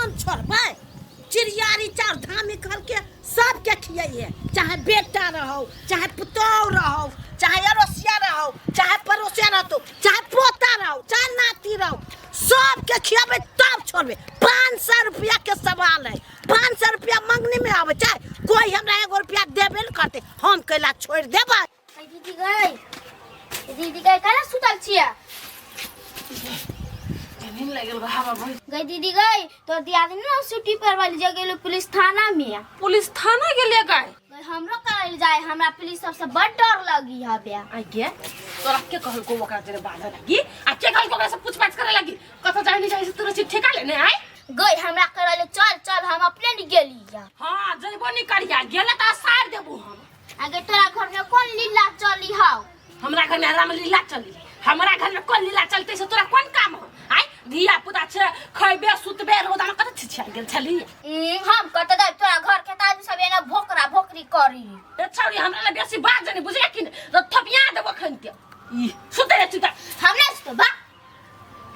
हम छोड़बै चिड़ियारी चाउर धामी करके सबके खियाइए चाहे बेटा रहो चाहे पुतोह रहो चाहे अड़ोसिया रहो चाहे पड़ोसिया रहतो चाहे पोता रहो चाहे नाती रहो सबके खियाबै तब छोड़बै 500 रुपया के सवाल है 500 रुपया मंगनी में आबै छै कोई हमरा एगो रुपया देबे न करते हम कैला छोड़ देबै। दीदी गई, दीदी गई, कहाँ सुतल छियै? नींद लागि गेल हवा बहि। गई दीदी गई, तो दियादनी ना छुट्टी पर वाली जगह गेलो पुलिस थाना में। पुलिस थाना गेलिए गाय? गई हमरो करल जाए, हमरा पुलिस सबसे बड़ डर लगी हबे। आई गे तोरा के कहलको ओकरा जरे बाजऽ लागी आ के कहलको ओकरा से पूछपाछ करे लागी? कतऽ जाय नहीं जाय से तोरा चिट्ठी ठेका लेने आय? गई हमरा करल चल चल, हम अपने नहीं गेली। हां जइबो नहीं करिया, गेले त सार देबो हम। आगे तोरा घर में कौन लीला चली हौ? हमरा घर में रामलीला चली, हमरा घर में कौन लीला चलते से तोरा कौन काम हो? आय धिया पुता छे, खइबे सुतबे रोदा में कत छिछिया गेल छली। हम कत जाय तोरा घर के त आदमी सब एना भोकरा भोकरी करी। ए छौरी हमरा ले बेसी बात जनी बुझले कि न थपिया देबो खनते। ई सुते रे चुता। हम नै सुतबा। बा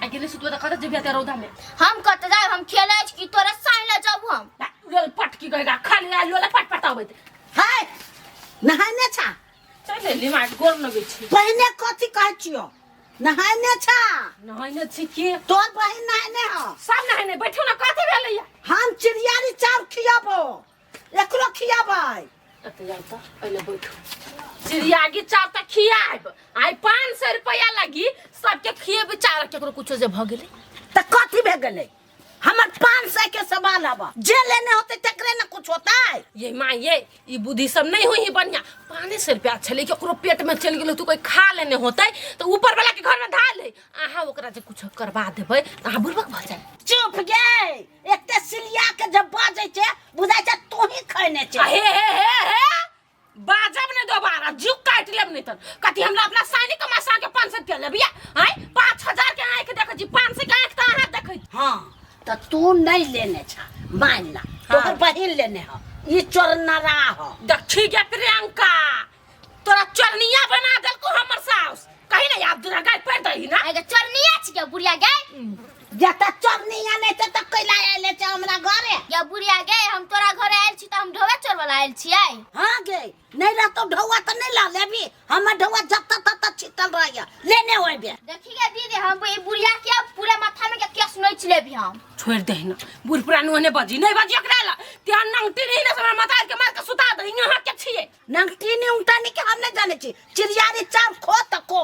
आ गेले सुतबे त कत जेबे ते रौदा में? हम कत जाय, हम खेलै छी कि तोरा साइन ले जाबू हम। लोल पटकी गएगा खाली आ लोल पट पटाबैत। हाय नहायने छा? चल एली मार गोर लगै छी। पहिने कथी कहै छियो? नहायने छा? नहायने छी की? तोर बहिन नहायने ह? सब नहायने बैठू ना, कथी भेलैया? हम चिड़ियारी चाउर खियाबो, एकरो खियाबै। एते जाउ त पहिले बैठू। चिड़ियागी चाउर त खियाब, आइ 500 रुपया लगी सबके खिएबै चाउर, केकरो कुछो जे भ गेलै त कथी भे गेलै? हमर 500 के सवाल हब, जे लेने होते तकरे न कुछ होता है। ये माँ ये ई बुद्धि सब नहीं हुई बढ़िया। 500 रुपया छलै केकरो पेट में चल गेलै तो कोई खा लेने होते तो ऊपर वाला के घर में धा ले, अहाँ ओकरा जे कुछ करवा देबै त अहाँ बुड़बक भ जाए। चुप गे, एते सिलिया के जब बाजै छै बुझाइ छै तू ही खैने छै। हे हे हे हे बाजब ने दोबारा, जीव काटि लेब नहीं तन। कथी हमरा अपना साइनी कमा सा के 500 रुपया लेबिया? आय 5000 के आंख देखै छी, 500 के आंख त अहाँ देखै छी। हां त तू नहीं लेने छा मान ला, तोहर बहिन लेने ह, ई चोरनरा ह। देखी गे प्रियंका, तोरा चोरनिया बना देलको हमर साउस। कही नहीं आप दूरा गाय पैर दही ना। आगे चोरनिया छी बुढ़िया गे। जता चोरनिया नहीं त त कैला आइले छ हमरा घरे? या बुढ़िया गे, हम तोरा घरे आयल छी त हम ढोवा चोर वाला आयल छियै। हां गे, नहीं रहतो ढौआ त नहीं ला लेबी, हमर ढौआ जत्ता तत्ता छिटल रहैया, लेने होइबे। देखी गे दीदी, हम ई बुढ़िया के पूरा माथा में के केस नोच लेबी हम। छोड़ दे ना बुढ़ पुरान ओहने बजी नहीं बजी ओकरा ला त्यान नंगटी नहीं ना हमरा माथा के मार के सुता दे। यहाँ के छियै नंगटी नहीं उंगटा नहीं के हम नहीं जाने छी, चिड़ियारी चाउर खो त को।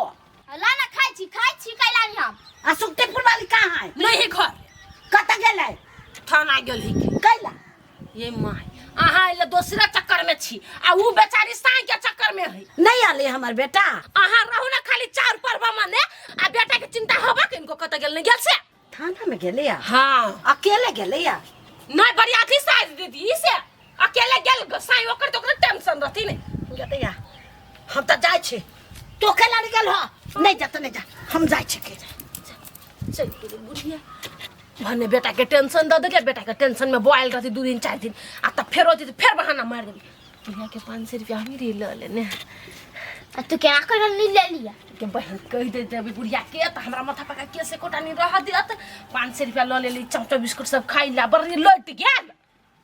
ला ना खाइ छी, खाइ छी कैला नहीं हम। आ सुखदेपुर वाली कहाँ है? नहीं घर। कत गेलै? थाना गेल ही। कैला? ये my अहाँ एले दोसरा चक्कर में छी आ ऊ बेचारी साई के चक्कर में है। नहीं आले हमर बेटा। अहाँ रहू ना खाली चाउर परबा मने आ बेटा के चिंता होबा के इनको कत गेल नहीं गेल से? थाना में गेलै या? हाँ। अकेले गेलै या? नहीं बरियाती साइज दीदी से अकेले गेल साई ओकर तो ओकरा टेंशन रहती नहीं। गेलै या? हम त जाइ छी, तो केला नहीं गेल हो? नहीं जा त नहीं जा, हम जाइ छी के। चल गेलै बुढ़िया भने बेटा के टेंशन दऽ देलियै, बेटा के टेंशन में बोआल रहती 2 दिन 4 दिन आ तब फेर होती तऽ फेर बहाना मारि देली। बुढ़िया के 500 रुपया हम ही लऽ लेने। आ तू केना कर नहीं ले लिया? के बहन कहि देते अभी बुढ़िया के तऽ हमरा माथा पका के से कोटा नहीं रह दियत। 500 रुपया लऽ लेली, चाउचाउ बिस्कुट सब खाइ ला बड़ी लौट गेल।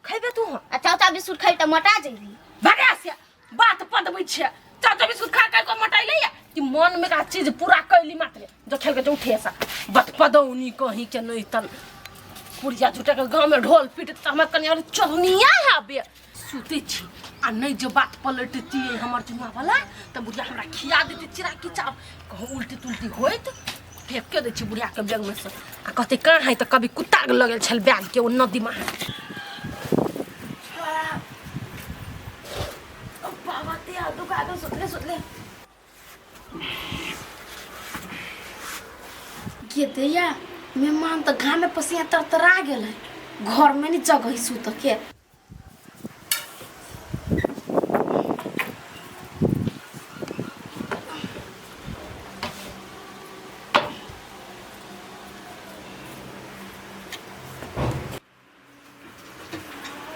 खैबे तू? आ चाउचाउ बिस्कुट खैबे तऽ मोटा जेबी। भगा से बात पदबै छै, चाउचाउ बिस्कुट खा के मोटाइले या कि मन में का चीज पूरा कैली मात्र जो खेल के जो उठे सा बत पदौनी कहीं के नहीं तन पुरिया झूठा के गांव में ढोल पीट त हमर कनी और चोरनिया है बे सुते छी आ नहीं जो बात पलटती हमर चुमा वाला त बुढ़िया हमरा खिया देती चिरा की चाव कहूँ उल्टी तुल्टी होइत फेंक के दै छी बुढ़िया के बैग में से आ कहते कहाँ है त कभी कुत्ता के लगल छल बैग के ओ नदी में। बाबा ते आ दुखा गेल सुतले सुतले। गे दैया मेहमान तऽ घामे पसीना तरतरा गेल है, घर में नहीं जगह है सुत के।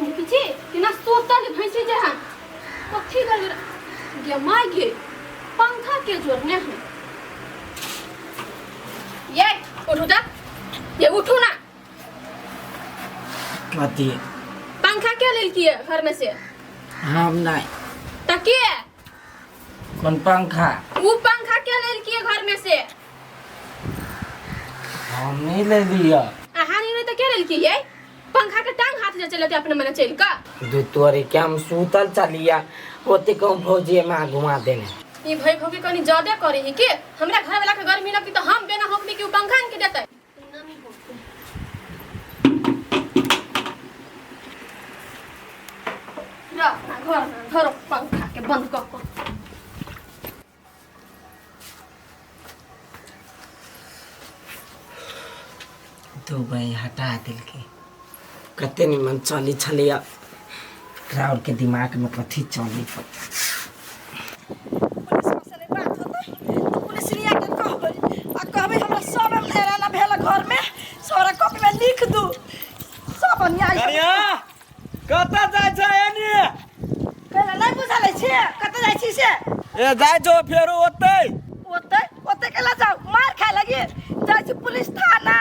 देखै छी केना सुतल भैंसी जे हन कथी गल गे माय गे पंखा के जोड़ने है। ये उठू जा, ये उठू ना। कथी? पंखा के लेलकिए घर में से? हम नहीं। त के? कौन पंखा? ऊ पंखा के लेलकिए घर में से? हम नहीं ले लिया। अहाँ नहीं नहीं त के लेलकिए? पंखा के टांग हाथ ले चलते अपने मने चल का। दू तोरे के हम सूतल चलिया ओते कहूँ भौजी में घुमा देने। ई भाई भौजी कनी ज्यादा करे ही के हमरा घर वाला के गर्मी लगी तो हम बिना होकनी के ऊ पंखा के देते। घर घर पंखा के बंद कर को। दू भाई हटा दिल के कते निमन चली छलिया एकरा और के दिमाग में कथी चली। पुलिस से बात होतै तो पुलिस निया के कहबै आ कहबै हमरा सब हेराना भेल घर में सबरा कॉपी में लिख दू सब अन्याय। कनिया कतऽ जाइ छै एनी? कहला नहीं बुझल छै कतऽ जाइ छी से? ए जाइ छौ फेरो ओतै। ओतै ओतै केला जाऊ मार खाए लगी जाइ छी पुलिस थाना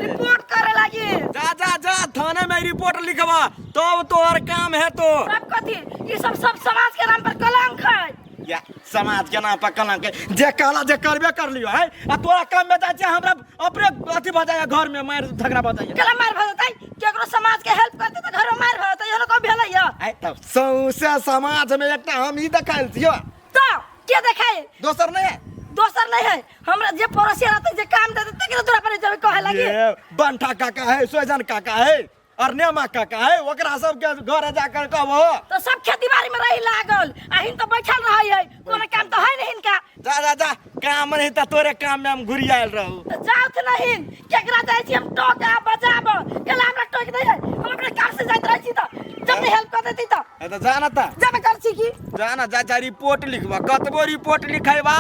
रिपोर्ट करे लगी। जा जा जा थाने में रिपोर्ट लिखवा तब तोहर काम है तो। सब कथी ई सब सब समाज के नाम पर कलंक है। या समाज के नाम पर कलंक है जे कहला जे करबे कर लियो है आ तोरा काम में जाइ छै हमरा अपने अथी भऽ जाइए घर में मार झगड़ा भऽ जाइए। केला मार भऽ जेतै केकरो समाज के हेल्प करतै तऽ घरो मार भऽ जेतै एहनो कोई भेलै या? आइ तब सौंसे समाज में एकटा हम ई देखायल छियो तो के देखाय? दोसर नहीं है। दोसर नहीं है हमरा जे पड़ोसी रहतै जे काम देतै तकरे तोरा पर जेबै कहे लगी। ये बंठा काका है सोजन काका है अरनेमा काका है ओकरा सबके घर जाकर कहबो तो सब खेती बाड़ी में रही लागल आ हिन तो बैठल रहै है कोनो काम तो है नहीं हिनका। जा जा जा काम नहीं त तोरे काम में हम घुरी आयल रहू। तो जाउत नहीं केकरा जाइ छी हम टोका बजाब केला हमरा टोक दै है हम अपने काम से जाइत रहै छी त जब नहीं हेल्प कर देती त। ए त जा ना त जब कर छी की जा ना जा जा रिपोर्ट लिखबा कतबो रिपोर्ट लिखेबा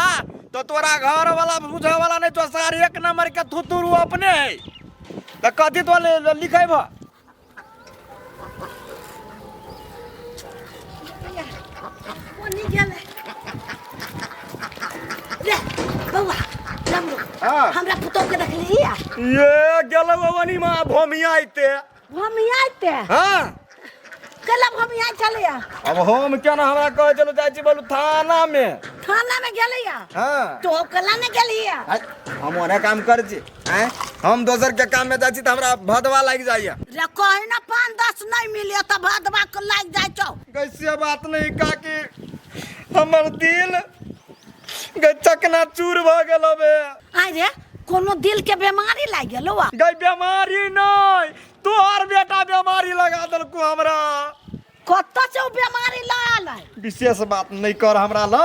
तो तोरा घर वाला बुझे वाला नहीं तो सार एक नंबर के थुथुरू अपने है त कथी तो लिखेबा? कोनी गेलै रे बौआ रामरू हाँ। हमरा पुतोह के देखली या? ये गेलौ वनी मां भोमिया आइते। भोमिया आइते? हां केला भोमिया चलैया? अब हम केना हमरा कहै छलौ जाइ छी बोलू थाना में। थाना में गेलैया? हां तो केला ने गेलिया? हम ओने काम करै छी आँय हम दोसर के काम में जाइ छी त हमरा भदवा लागि जाइया। रे कहीं ना 5-10 नहीं मिले त भदवा के लागि जाइ छौ। कैसे बात नहीं काकी हमर दिल गई चकना चूर भ गेल बे। आइ रे कोनो दिल के बीमारी लागि गेलौ आ? गई बीमारी नहीं तोहर बेटा बीमारी लगा देलको हमरा। कतऽ से उ बीमारी लायल है? विशेष बात नहीं कर हमरा ल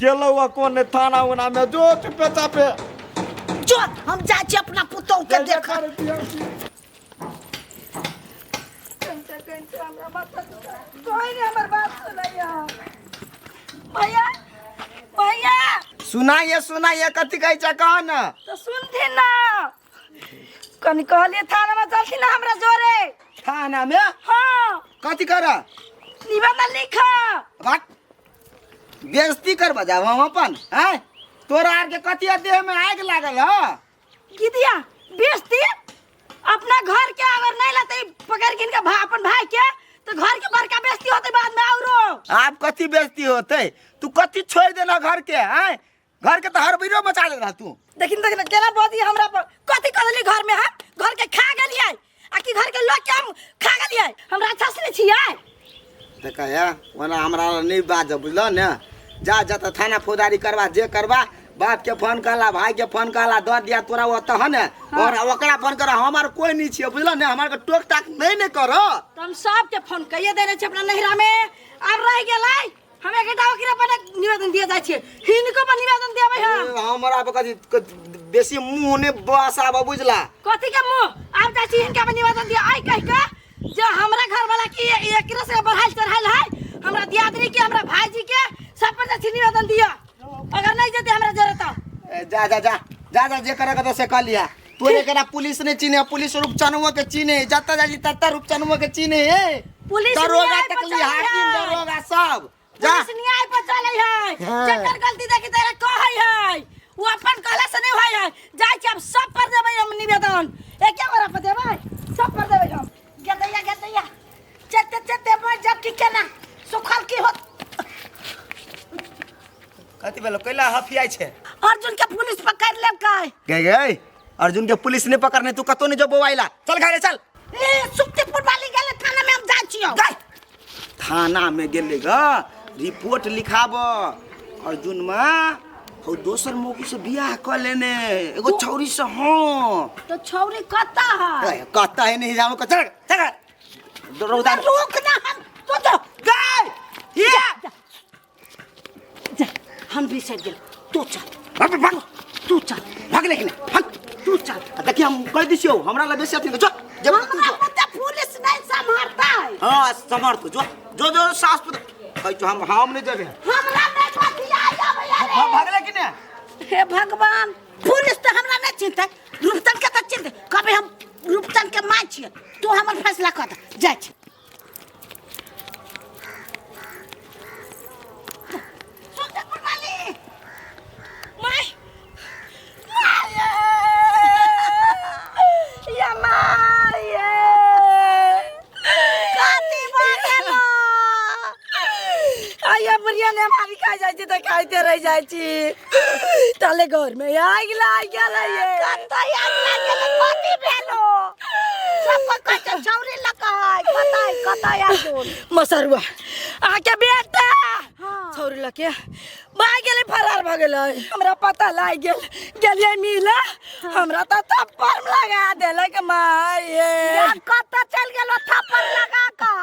गेलौ आ कोन थाना उना में जो चुपे चापे। जो हम जाइ छी अपना पुतोह के देख। कोई नहीं हमर बात सुनैया। भैया भैया सुनाइए सुनाइए कथी कहै छै कह न। तो सुनथिन ना कनी कहलिए थाना में चलथिन ना हमरा जोरे। थाना में? हाँ। कथी कर? निबंधन लिख। बात बेइज्जती कर बजाब हम अपन हैं तोरा आर के कथी देह में आगि लागल ह? गिदिया बेइज्जती अपना घर के अगर नहीं लाते पकड़ के इनका अपन भाई के तो घर के बड़का बेइज्जती होते बाद में औरो। आप कथी बेइज्जती होते? तू कथी छोड़ देना घर के हैं? घर के तो हर बीरो मचा देना तू। देखिन देखिन केना बजी हमरा पर कथी कर देली घर में हम घर के खा गेलियै आ कि घर के लोग के हम खा गेलियै हमरा अच्छा से नहीं छियै। देखा ओना हमरा नहीं बाज बुझल ने जा जा त थाना फौजदारी करवा जे करवा बाप के फोन कहला भाई के फोन कहला दऽ दिया तोरा ओतऽ ह ने और ओकरा फोन कर हमार कोई नहीं छियै बुझल ने हमार के टोक टाक नहीं ने कर। तो हम सबके फोन कहिए देने छियै अपना नैहरा में आब रहि गेलै हम एकटा ओकरा पर निवेदन दिए जाइ छियै हिनको पर निवेदन देबै हम। हमरा पर कथी बेसी मुँह ने बसाब बुझला। कथी के मुँह? आब जाइ छी हिनका पर निवेदन दिए आइ कहि के जे हमरा घर वाला की एकरे से बढ़ाइल चढ़ाइल है हमरा दियादनी के हमरा भाईजी के सब पर जाइ छी निवेदन दिअ अगर नहीं जेतै हमरा जरूरत। जा जा जा जा जा जे करे के से कर लिया तोरे एकरा पुलिस ने चिन्हे पुलिस रूपचनुआ के चिन्हे जतऽ जाइ छी ततऽ रूपचनुआ के चिन्हे हे। पुलिस दरोगा न्याय तक पर ली हाकिम चलै है। दरोगा सब जा। पुलिस न्याय पर चलै है हाँ। जकर गलती देखी तेरा कहै है वो अपन कहला से नहीं होय है जाइ छी अब सब पर देबै हम निवेदन एके गोरा पर देबै सब पर देबै हम। चलते चलते मर जब की केना सुखल की होत। कथी भेलो कैला हफियाइ छै? अर्जुन के पुलिस पकड़ लेलकै। गए गए अर्जुन के पुलिस ने पकड़ने, तू कतो नहीं जो बौआइला, चल घरे चल। ए सुक्तिपुर वाली गेले थाना में, हम जाइ छियौ। थाना में गेले ग रिपोर्ट लिखाब। अर्जुन माँ हौ दोसर मौकी से बियाह क लेने एगो छौरी से। हाँ तो छौरी कता है? ए, कहता है नहीं जाओ, चल चल रौदा में। रुक ना, हम तो जो गए ये जा, जा, हम बिसर गेल, तू चल। भाग भाग, तू चल। भाग लेकिन भाग। तू चल। आ देखिए हम कह दिसियो हमरा ला बेसी अथी जो जब तू हमरा जो पता पुलिस नहीं संभालता है। हाँ समर्थ जो जो जो सास पुत्र कहै छौ, हम नहीं जेबे। हमरा नहीं पतिया आबै रे। भाग लेकिन हे भगवान, पुलिस तो हमरा नहीं चिन्हते, रूपचंद के तो चिन्हते। कभी हम रूपचंद के माय छियै, तू हमर फैसला कर दे। जाइ छी। सुखदेवपुर वाली। माय माय या my. कथी भऽ गेलो? आया बुढ़िया ने मारी खा जाइ छी तऽ खाइते रहि जाइ छी। ताले घर में आगि लागि गेलै ये। कतऽ आगि लागि गेलै? कथी भेलो? सब कोइ कहै छै छौरी लऽ कऽ है, कतऽ कतऽ आगि गेल? मसरुआ आके बेटा हाँ। छौरी लऽ के भाग गेलै, फरार भऽ गेलै। हमरा पता लागि गेल, गेलियै मिले, हमरा तऽ थप्पड़ लगा देलक माय। या कतऽ चलि गेलो थप्पड़ लगा कऽ?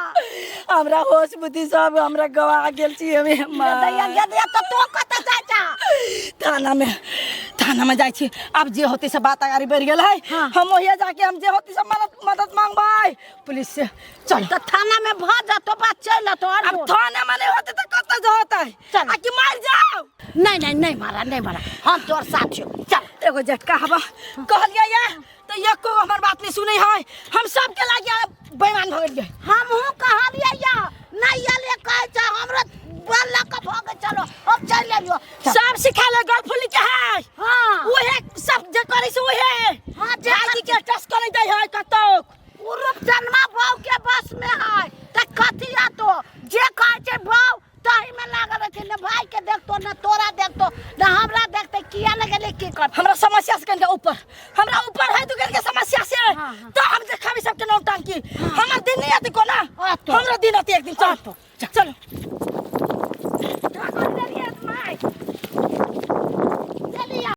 हमरा होश बुद्धि सब हमरा गवा गेल छी हमे। दैया गे दैया, तऽ तू कतऽ जाइ छा? थाना में, थाना में जाइ छी। आब जे होतै से बात अगाड़ी बढ़ि गेल है। हाँ। हम ओहिया जाके हम जे होतै से मदद मदद मांगबै पुलिस से। चल। तऽ थाना में भऽ जतो बात, चलि अतो। आब अर्जुन थाना में नहीं होतै तऽ कतऽ होतै? चल। आ कि मारि जाउ? नहीं नहीं, नहीं मारा, नहीं मारा, हम तोर साथ छियौ, चल। एगो झटका हवा कहलियै या तऽ एको हमर बात नहीं सुनै है। हम सबके लागिया बेईमान भऽ गेलियै। हमहूँ कहलियै या नहीं अले, कहै छै हमरो बल लऽ कऽ भऽ चलो, हम चलि एलियो। सब सिखा ले गर्लफ्रेंड के है। हाँ। उहे सब जे करै छै उहे। हाँ, जे भाईजी के टच करै दै है कतौ। उ रूपचनमा बहू के बस में है तऽ कथी आतो, जे कहै छै बहू तही में लागल रहै छै। ने भाई के देखतो, ने तोरा देखतो, ने हमरा देखते। किया ने गेलै, की करतै? हमरा समस्या से कनिका ऊपर, हमरा ऊपर है तू के समस्या से। हाँ, हाँ। तो हम देखाबी सबके नौटंकी। हमर दिन नहीं आती कोना। आतो। हमरा दिन आती एक दिन। चल चलो।